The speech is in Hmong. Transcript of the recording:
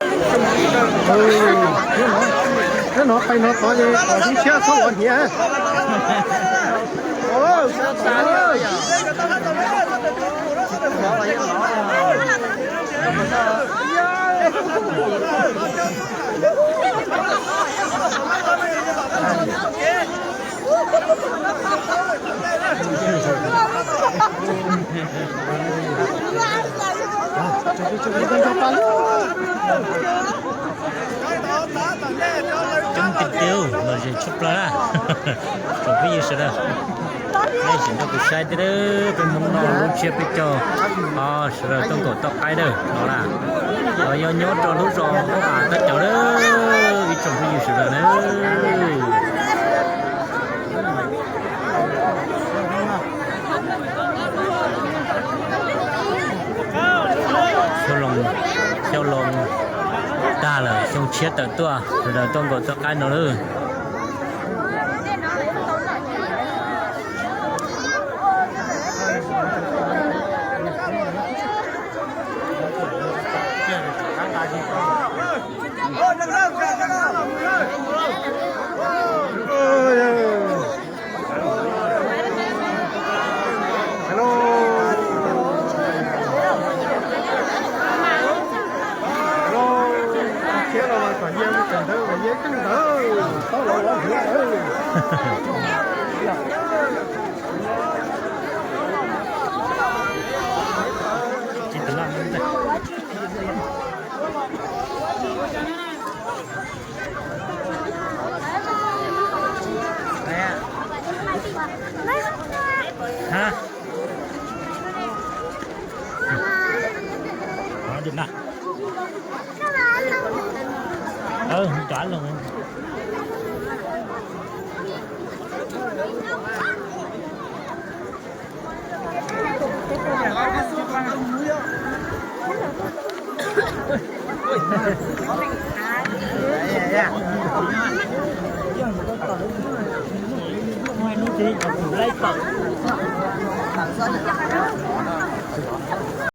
Nyob no pais no tod ces kom sib tshiab txhob ua hniav. Coob tiag tiag, lom zem tshaj plaws na. Tsoom phooj ywg sawv daws, nej tseem nrog kuv saib thiab, peb Hmoob no lub tsiab peb caug, sawv daws tuaj nkaum toj qaib dawb no na. Los yog nyob rau lub zos Hoob Am Tab Cawv lawm, ib tsoom phooj ywg sawv daws na. Xyoo loo, xyoo loo tag lawm, xyoo tshiab tawm tuaj, sawv daws tuaj nkaum toj qaib no lawm. Hah? Hov, dim na. Cov av loog.